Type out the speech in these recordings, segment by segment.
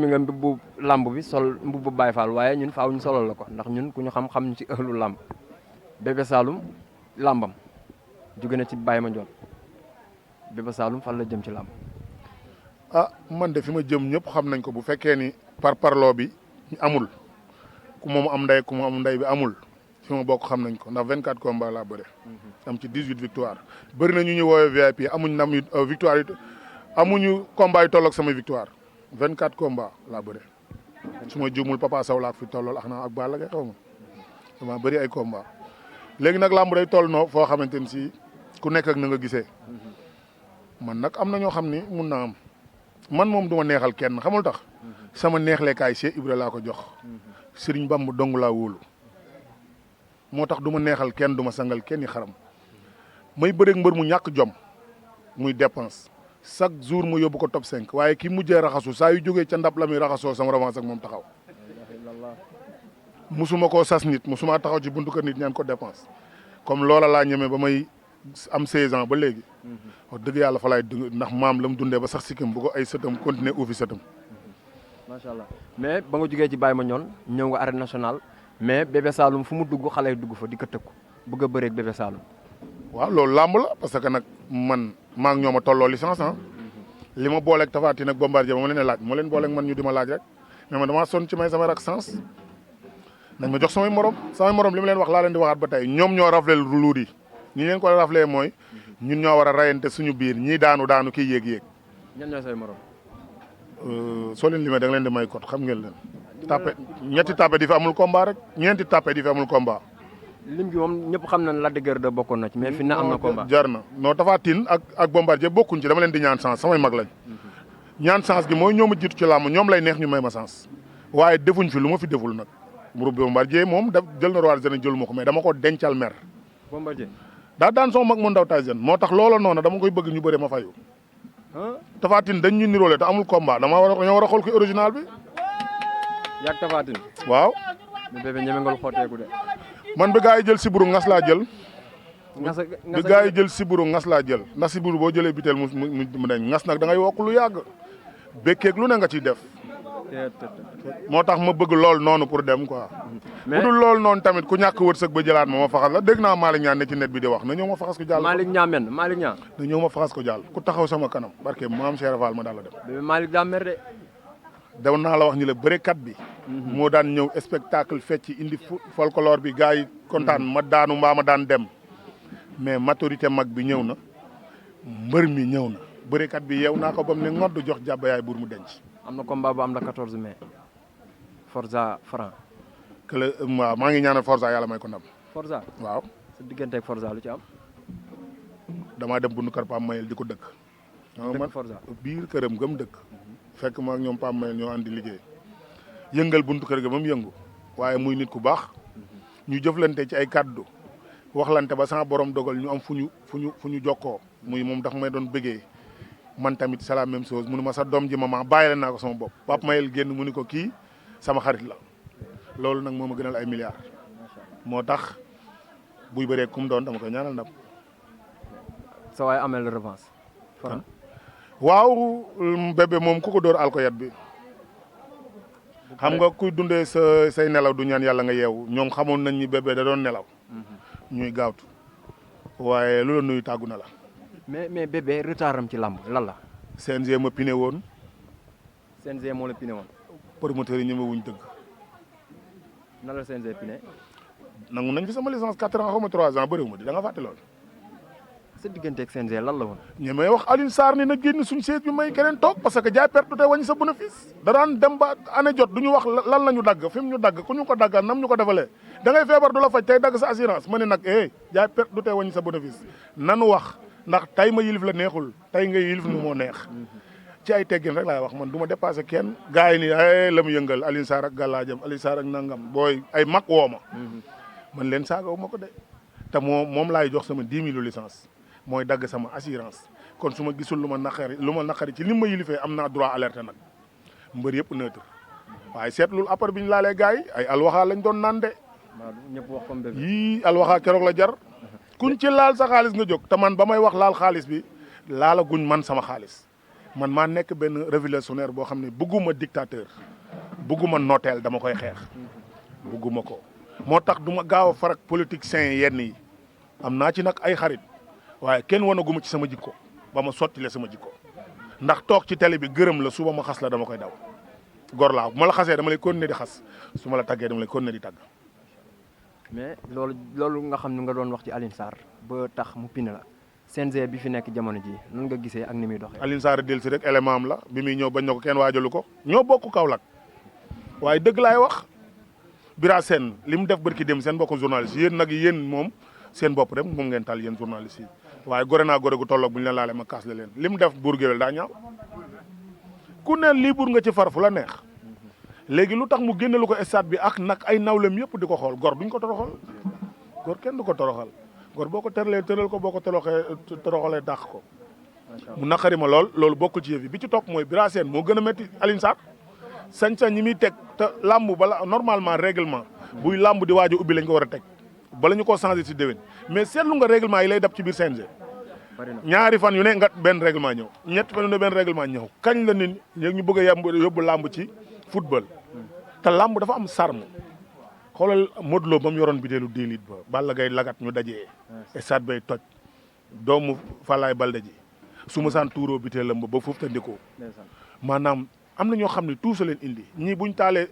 simi nga mbubbu lamb bi sol mbubbu Baye Fall waaye ñun faaw ñu solal la ko ndax ñun ku ñu xam ñu ci ëllu lamb Bébé Saloum lambam jóge na ci Baye Mandione Bébé Saloum fan la jëm ci lamb. Man de fi ma jëm ñëpp xam nañ ko bu fekkee ni parloo bi amul ku moom am ndey ku mu am ndey bi amul fi ma bokk xam nañ ko ndax 24 combats laa bëre. am ci 18 victoire bëri na ñu ñu woowee VIP amuñ ndam victoire yi amuñu combat yu tolloog sama victoire 24 combats laa bëre. su ma juumul Papa Sow laa fi tollool ak Balla Gaye xaw ma dama bëri ay combat léegi nag làmb day toll noo foo xamante ni si ku nekk ak na nga gisee man nag am na ñoo xam ni mun naa am man moom du ma neexal kenn xamul tax sama neexleekaay Cheikh Ibra laa ko jox Sëriñ Bamba dong laa wóolu moo tax du ma neexal kenn du ma sangal kenn i xaram may bëreeg mbër mu ñàkk jom muy dépense chaque jour mu yóbbu ko top 5 waaye ki mujjee raxasu saa yu jógee ca ndab la muy raxasoo sama revanche ak moom taxaw musuma koo sas nit musuma taxaw ci buntu kër nit ñaan ko dépense comme loola laa ñemee ba may am 16 ans ba léegi wax dëgg yàlla fa laay dund ndax maam la mu dundee ba sax sikkim bu ko ay sëtam continuer uufi sëtam. macha allah mais ba nga jógee ci Baye Mandione ñëw nga arène nationale mais Bébé Saloum fu mu dugg xale yi dugg fa di ko tëkku bëgg a bëreeg Bébé Saloum. waaw loolu làmb la parce que nag man maa ngi ñoom a tolloo licence li ma booleeg Tapha Tine ak Bombardier ba ma leen laaj moo leen booleeg man ñu di ma laaj rek mais man damaa sonn ci may sama rak sens nañ ma jox samay morom li ma leen wax laa leen di waxaat ba tey ñoom ñoo rafleel luur yi ñi leen ko raflee mooy ñun ñoo war a rayante suñu biir ñii daanu kii yéeg. ñan ñooy say morom. soo leen limee da nga leen di may kot xam ngeen leen. tapé ñetti tapé di fi amul combat rek ñeenti tapé di fi amul combat. lim gi moom ñëpp xam nañ Lac de Guiers 2 bokkoon na ci mais fi na am na combat jar na non Tapha Tine ak Bombardier bokkuñ ci dama leen di ñaan chance samay mag lañ. ñaan chance gi mooy ñoom a jiitu ci làmb ñoom lay neex ñu may ma chance. waaye defuñ fi lu ma fi deful nag. mburu Bombardier moom jël na roi des arènes jëlu ma ko mais dama ko dencal mer. Bombardier daa daan sama mag mu ndaw Tyson moo tax loola noonu dama koy bëgg ñu bëre ma fayu. Tapha Tine dañ ñu niroole te amul combat dañoo war a xool ko original bi. yaa Tapha Tine. waaw. mais bébé ñeme nga lu xooteeku de. man bi gaa yi jël siburu ngas laa jël. bi gaa yi jël siburu ngas laa jël ndax siburu boo jëlee biteel mu dañ ngas nag da ngay wokk lu yàgg. bekkeeg lu ne nga ciy def. moo tax ma bëgg lool noonu pour dem quoi. bu dul lool noonu tamit ku ñàkk wërsëg ba jëlaat ma faxas la dégg naa Malick Niang ne ci net bi di wax na ñëw ma faxas ko jàll. Malick Niang na ñëw ma faxas ko jàll ku taxaw sama kanam barke maam Cheikh Fall ma daal la dem. bébé Malick daa mer de. daw naa la wax ni la bërekat bi. moo daan ñëw spectacle fecc indi folklore bi gars yi kontaan ma daanu mbaa ma daan dem mais maturité mag bi ñëw na mbër mi ñëw na bërekat bi yeew naa ko ba mu ne ngodd jox jàpp yaay buur mu denc. am na combat bu am la 14 mai Forza Franc. waaw maa ngi ñaanal Forza yàlla may ko ndam. Forza waaw. sa digganteeg Forza lu ci am. damaa dem bundu kër Pam Mayel di ko dëkk. dëkk Forza biir këram gëm dëkk. fekk ma ak ñoom Pam Mayel ñoo andi liggéey yëngal buntu kër ga ba mu yëngu waaye muy nit ku baax ñu jëflante ci ay kàddu waxlante ba sama borom dogal ñu am fu ñu jokkoo muy moom daf may doon bëggee man tamit c'est la même chose munu ma sa doom ji ma bàyyi naa ko sama bopp Pap Mayel génn mu ni ko kii sama xarit la loolu nag moo ma gënal ay milliards moo tax buy bëree kum doon dama koy ñaanal ndam. sa waay amel revanche. waaw bébé moom ku ko dóor alkoyat bi xam nga kuy dundee say nelaw du ñaan yàlla nga yeewu ñoom xamoon nañ ni bébé da doon nelaw ñuy gaawtu waaye lu la nuyu tàggu na la. mais bébé retardam ci làmb lan la. CNG ma pine woon. CNG moo la pine woon. promoteur yi ñeme wuñ dëgg. nan la CNG pine. nangu nañ fi sama licence 4 ans xaw ma 3 ans bëriwuma di da nga fàtte lool. sa digganteeg CNG lan la woon. ñu may wax Alioune Sarr ni na génn suñ siège bi may keneen toog parce que jaay perte du tey wàññi sa bénéfice. da daan dem ba année jot du ñu wax lan la ñu dagg fi mu ñu dagg ku ñu ko dagga nam ñu ko defalee da ngay feebar du la faj tey dagg sa assurance ma ne nag jaay perte du tey wàññi sa bénéfice nanu wax ndax tey ma yilif la neexul tey nga yilif nu moo neex. ci ay teggin rek laay wax man du ma dépassé kenn gars yi ni la mu yëngal Alioune Sarr ak gàllaajam Alioune Sarr ak nangam booy ay mag woo ma man leen saagaw ma ko de te moom laay jox sama 10 000 licence mooy dagg sama assurance kon su ma gisul lu ma naqari ci li ma yilifee am naa droit alerte nag mbër yëpp neutre waaye seetlul après bi ñu laalee gars yi ay alwaxaa lañ doon naan de ñëpp wax comme bébé yii alwaxaa keroog la jar kuñ ci laal sa xaalis nga jóg te man ba may wax laal xaalis bi laala guñ man sama xaalis man maa nekk benn révolutionnaire boo xam ne bëgguma dictateur bëgguma nooteel dama koy xeex bëgguma ko moo tax du ma gaaw a farak politiciens yenn yi am naa ci nag ay xarit waaye kenn wanaguma ci sama jikko ba ma sottile sama jikko ndax toog ci télé bi gërëm la suba ma xas la dama koy daw gor laa bu ma la xasee dama lay continuer di xas su ma la taggee dama lay continuer di tagg. mais loolu nga xam ne nga doon wax ci Alioune Sarr ba tax mu pine la CNG bi fi nekk jamono ji nan nga gisee ak ni muy doxee. Alioune Sarr dellu si rek élément am la bi muy ñëw bañ na ko kenn waajalu ko ñoo bokk Kaolack waaye dëgg laay wax Bira Sène li mu def barki dem seen bokk journaliste yéen nag yéen moom seen bopp rek moom ngeen tal yéen journaliste yi waaye gore naa gore gu tolloog bu ñu leen laalee ma kaas la leen li mu def buur géwél daa ñaaw ku ne lii buur nga ci far fu la neex léegi lu tax mu génne lu ko stade bi ak nag ay nawlem yëpp di ko xool gor duñ ko toroxal gor kenn du ko toroxal gor boo ko tëralee tëral ko boo ko toroxalee dàq ko mu naqari ma loolu bokkul ci yëf yi bi ci topp mooy Bira Sène moo gën a métti Alioune Sarr sañ-sañ ñi muy teg te làmb bala normalement règlement buy làmb di waaj a ubbi lañ ko war a teg bala ñu koo changé si déwén mais seetlu nga règlement yi lay dab ci biir CNG ñaari fan yu ne nga benn règlement ñëw ñetti fan yu ne benn règlement ñëw kañ la nit ñu bëgg a yóbbu làmb ci football te làmb dafa am sarme xoolal Modou Lo ba mu yoroon bideelu 10 litres ba Balla Gaye lagat ñu dajee stade bay toj doomu Falaye Balde ji su ma saan tuuroo biteelam ba foofu te ndikoo maanaam am na ñoo xam ne tout sa leen indi ñii buñ taalee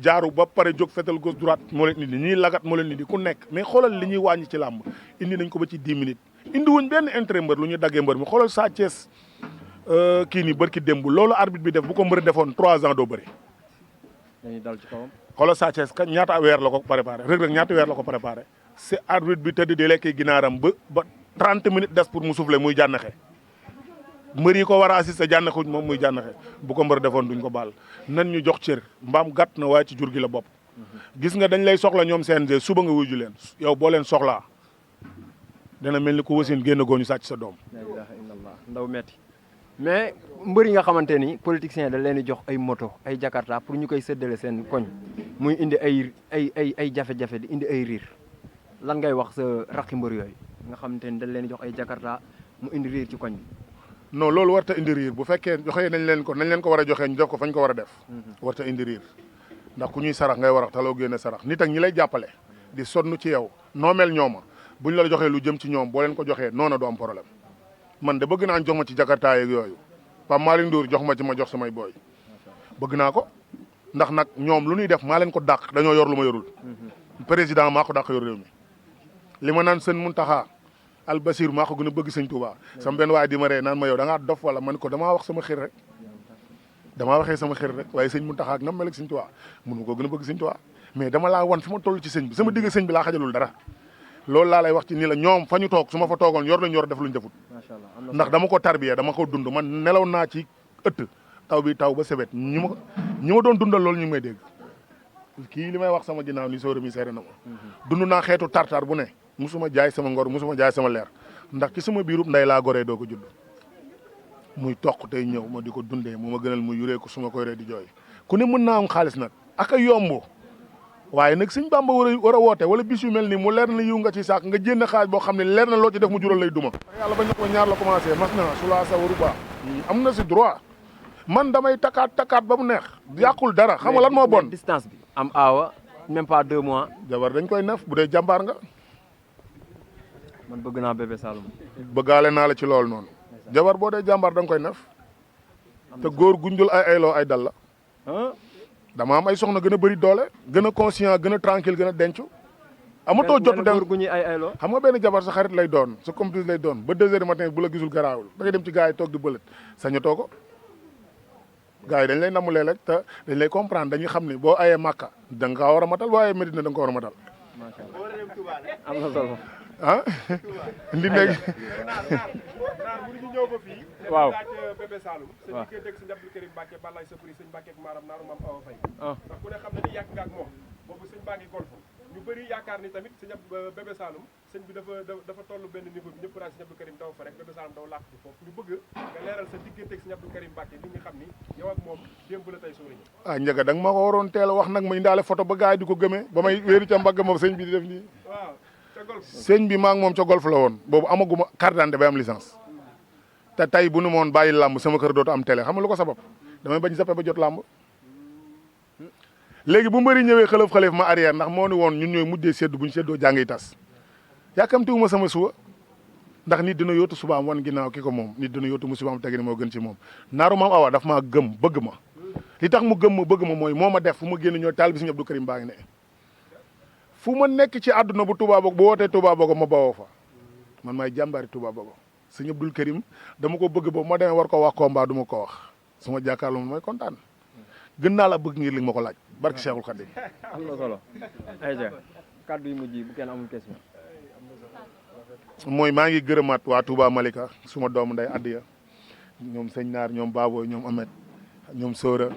jaaru ba pare jóg fetal gauche droite moo leen indi ñii lagat moo leen indi ku nekk mais xoolal li ñuy wàññi ci làmb indi nañ ko ba ci 10 minutes indi wuñ benn intérêt mbër lu ñuy daggee mbër mi xoolal Sa Thiès kii nii bërki démb loolu arbitre bi def bu ko mbër defoon 3 ans doo bëri dañuy dal ci kawam xoolal Sa Thiès ka ñaata weer la ko préparé Reug Reug ñaata weer la ko préparé c'est arbitre bi tëdd di lekk ginaaram ba 30 minutes des pour mu souffler muy jànnaxe mbër yi ko war a assister jànnaxuñ moom muy jànnaxe bu ko mbër defoon duñ ko baal nan ñu jox cër mbaam gàtt na waaye ci jur gi la bopp gis nga dañ lay soxla ñoom CNG suba nga wuyu leen yow boo leen soxlaa dana mel ni ku wasin génn gooñu sàcc sa doom la ilaha illallah ndaw metti mais mbër yi nga xamante ni politiciens da leen di jox ay moto ay jakarta pour ñu koy séddale seen koñ muy indi ay jafe-jafe di indi ay riir lan ngay wax sa raqi mbër yooyu nga xamante ni dañ leen di jox ay jakarta mu indi riir ci koñ bi non loolu warta indi riir bu fekkee joxee nañ leen ko war a joxee ñu def ko fañ ko war a def warta indi riir ndax ku ñuy sarax ngay warax taloo génne sarax nit ak ñi lay jàppale di sonn ci yow noo mel ñooma buñ la joxee lu jëm ci ñoom boo leen ko joxee noona du am problème man de bëgg naa jox ma ci jakarta yeeg yooyu Pape Malick Ndour jox ma ci ma jox samay booy bëgg naa ko ndax nag ñoom lu ñuy def maa leen ko dàq dañoo yor lu ma yorul président maa ko dàq yor réew mi li ma naan seen Muntaxa Al Basir maa ko gën a bëgg sëñ Touba sama benn waaye di ma ree naan ma yow da ngaa dof wala man ko damaa wax sama xir rek damaa waxee sama xir rek waaye sëñ Muntaxa ak nam mel ak sëñ Touba mun ma ko gën a bëgg sëñ Touba mais dama laa wan fi ma toll ci sëñ bi sama digg sëñ bi laa xajalul dara loolu laa lay wax ci ni la ñoom fa ñu toog su ma fa toogoon yor lañ yor def luñ defut ndax dama ko tarbiya dama ko dund man nelaw naa ci ëtt taw bi taw ba sebet ñi ma doon dundal loolu ñu ngi may dégg kii li may wax sama ginnaaw ni sóora mi seere na ma dund naa xeetu tartar bu ne musuma jaay sama ngor musuma jaay sama leer ndax ci sama biirub nday laa goree doo ko judd muy toq tey ñëw ma di ko dundee mu ma gënal mu yuree ko su ma koy ree di jooy ku ne mën naa am xaalis nag ak a yomb waaye nag sëñ Bamba war a woote wala bis yu mel nii mu leer na yiw nga ci sàkk nga jénn xaalis boo xam ne leer na loo ci def mu jural lay duma yàlla bañ na ko ñaar la commencé mas na su laa sawaru baa am na si droit man damay takkaat ba mu neex yàqul dara xam nga lan moo bon distance bi am aawa même pas 2 mois jabar dañ koy nef bu dee jàmbaar nga man bëgg naa bébé Saloum bëggaale naa la ci loolu noonu jabar boo dee jàmbaar da nga koy nef te góor gunjul ay ayloo ay dal la dama am ay soxna gën a bëri doole gën a conscient gën a tranquille gën a denc amatoo jot dem gu ñuy ay ayloo xam nga benn jabar sa xarit lay doon sa complice lay doon ba 2 heures du matin bu la gisul garaawul da ngay dem ci gars yi toog di bëlët sañatoo ko gars yi dañ lay namu léeg-léeg te dañ lay comprendre dañuy xam ne boo ayee Màkka da nga kaa war a matal boo ayee Medina da nga ko war a matal am na solo ah ndi léegi naar bu ñu ñëw ba fii waaw laaj bébé Saloum sa diggante ak sëñ Abdou Karim Mbacke Balaye Safri sëñ Mbacke ak maaram naaru maam Awa Faye ndax ku ne xam ne ni yàgg nga ak moom boobu sëñ baa ngi golf ñu bëri yaakaar ni tamit sëñ bébé Saloum sëñ bi dafa toll benn niveau bi ñëpp daal sëñ Abdou Karim daw fa rek bébé Saloum daw làq ci foofu ñu bëgg nga leeral sa diggante ak sëñ Abdou Karim Mbacke li nga xam ni yow ak moom démb la tey sóori ñi ah njëga da nga ma ko waroon teel a wax nag ma indaale photo ba gars yi di ko gëmee ba may wéeru ca mbagg moom sëñ bi di def nii waaw ca golf sëñ bi maa ngi moom ca golf la woon boobu amaguma carte d'identité bay am licence te tey bu nu moon bàyyi làmb sama kër dootu am télé xam nga lu ko sabab damay bañ zappe ba jot làmb léegi bu mbëri ñëwee xalaf ma arrière ndax moo ni woon ñun ñooy mujjee seddu bu ñu seddoo jàngi tas yàkkamtiwuma sama suba ndax nit dina yóotu subaam wan ginnaaw ki ko moom nit dina yóotu mu subaam tegi ni moo gën ci moom naaru maam awa daf maa gëm bëgg ma li tax mu gëm ma bëgg ma mooy moo ma def fu ma génn ñoo taal bi Sëñ Abdou Karim baa ngi ne fu ma nekk ci àdduna bu Touba Bogo bu wootee Touba Bogo ma bawoo fa man maay jàmbaari Touba Bogo Sëñ Abdou Karim dama ko bëgg boobu ma demee war ko wax combat du ma ko wax su ma jàkkaarloo mooy kontaan gën naa la bëgg ngir li ma ko laaj barke Cheikhul Khadim. am na solo ayca kàddu yu mujj yi bu kenn amul question. mooy maa ngi gërëmaat waa Touba Malika suma doomu nday addiya ñoom sëñ Naar ñoom Baboy ñoom Amet ñoom Sora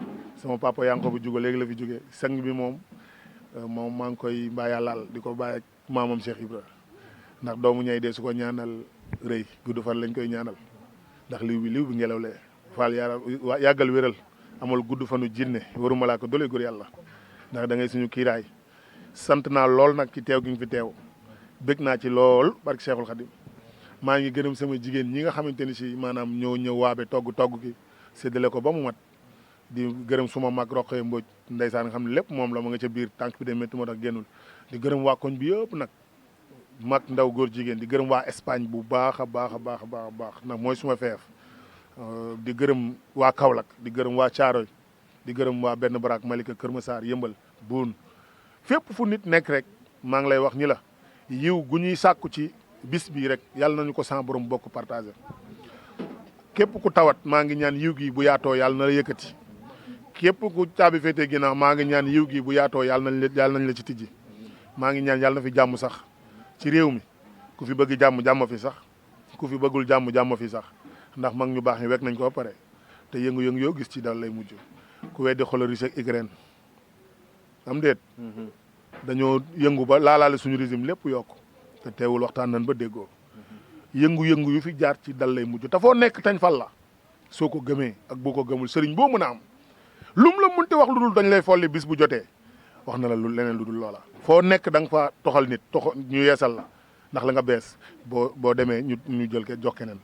sama papa yaa ngi ko bu jóge léegi la fi jóge sang bi moom maa ngi koy mbaa laal di ko bàyyi ak maamam Cheikh Ibra ndax doomu ñay dee su ko ñaanal rëy gudd fan lañ koy ñaanal ndax liw bi ngelaw lee faal yàggal wéral amal gudd fanu jinne waru malaaka doole góor yàlla ndax da ngay suñu kiiraay sant naa lool nag ci teew gi nga fi teew bëgg naa ci lool barke Cheikhul Khadim maa ngi gërëm sama jigéen ñi nga xamante ni si maanaam ñëw waabe togg gi séddale ko ba mu mat di gërëm suma mag Roqee Mbodj ndeysaan nga xam ne lépp moom la ma nga ca biir tànk bi de métti moo tax génnul di gërëm waa koñ bi yëpp nag mag ndaw góor jigéen di gërëm waa Espagne bu baax a baax ndax mooy suma feef di gërëm waa Kaolack di gërëm waa Thiaroy di gërëm waa Benn Baraak Malika Kër Massar Yëmbal Buun fépp fu nit nekk rek maa ngi lay wax ñi la yiw gu ñuy sàkku ci bis bii rek yàlla nañu ko sans borom bokk partagé képp ku tawat maa ngi ñaan yiw gi bu yaatoo yàlla na la yëkkati képp ku caabi féetee ginnaaw maa ngi ñaan yiw gi bu yaatoo yàlla nañ la ci tijji maa ngi ñaan yàlla na fi jàmm sax ci réew mi ku fi bëgg jàmm fi sax ku fi bëggul jàmm fi sax ndax mag ñu baax ñi wekk nañ ko ba pare te yëngu-yëngu yoo gis ci dal lay mujj ku weddi xoolal Russie ak Ukraine am déet dañoo yëngu ba laalaale suñu régime lépp yokk te teewul waxtaan nañ ba déggoo yëngu-yëngu yu fi jaar ci dal lay mujj te foo nekk tañ fal la soo ko gëmee ak boo ko gëmul sëriñ boo mën a am lum la mënti wax lu dul dañ lay folli bis bu jotee wax na la lu leneen lu dul loola foo nekk da nga fa toxal nit ñu yeesal la ndax la nga bees boo demee ñu jël ke jox keneen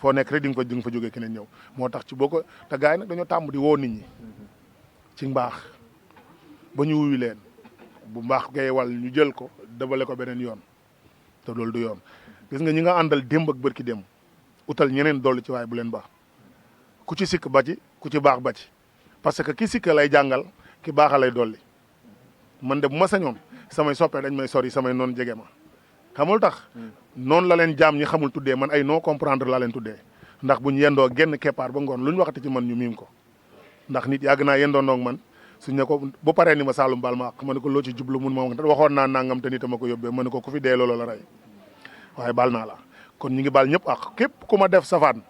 foo nekk rek di nga fa jógee keneen ñëw moo tax ci boo ko te gars yi nag dañoo tàmm di woo nit ñi ci mbaax ba ñu wuyu leen bu mbaax gay wal ñu jël ko dëbale ko beneen yoon te loolu du yoon gis nga ñi nga àndal démb ak bërki démb utal ñeneen dolli ci waaye bu leen baax ku ci sikk ba ci ku ci baax ba ci parce que ki sikk lay jàngal ki baaxa lay dolli man de bu ma sañoon samay soppee dañ may sori samay noonu jege ma xamul tax noonu la leen jaam ñi xamul tuddee man ay non comprendre laa leen tuddee ndax buñ yendoo genn keppaar ba ngoon lu ñu waxati ci man ñu miim ko ndax nit yàgg naa yendoo noog man suñ ne ko bu paree ni ma Saalum baal ma àq ma ne ko loo ci jublu mun ma waxoon naa nangam te nit a ma ko yóbbee ma ne ko ku fi dee loolu la rey waaye baal naa la kon ñu ngi baal ñëpp àq képp ku ma def safaan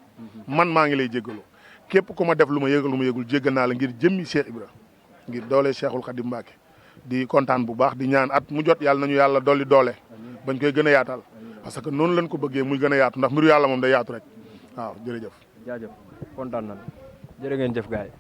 man maa ngi lay jéggalu képp ku ma def lu ma yëgul jéggal naa la ngir jëmmi Cheikh Ibra ngir doole Cheikhul Khadim Mbacké di kontaan bu baax di ñaan at mu jot yàlla nañu yàlla dolli doole bañ koy gën a yaatal parce que noonu lañ ko bëggee muy gën a yaatu ndax mbiru yàlla moom day yaatu rek waaw jërëjëf. jaajëf kontaan nañ jërë ngeen jëf gaay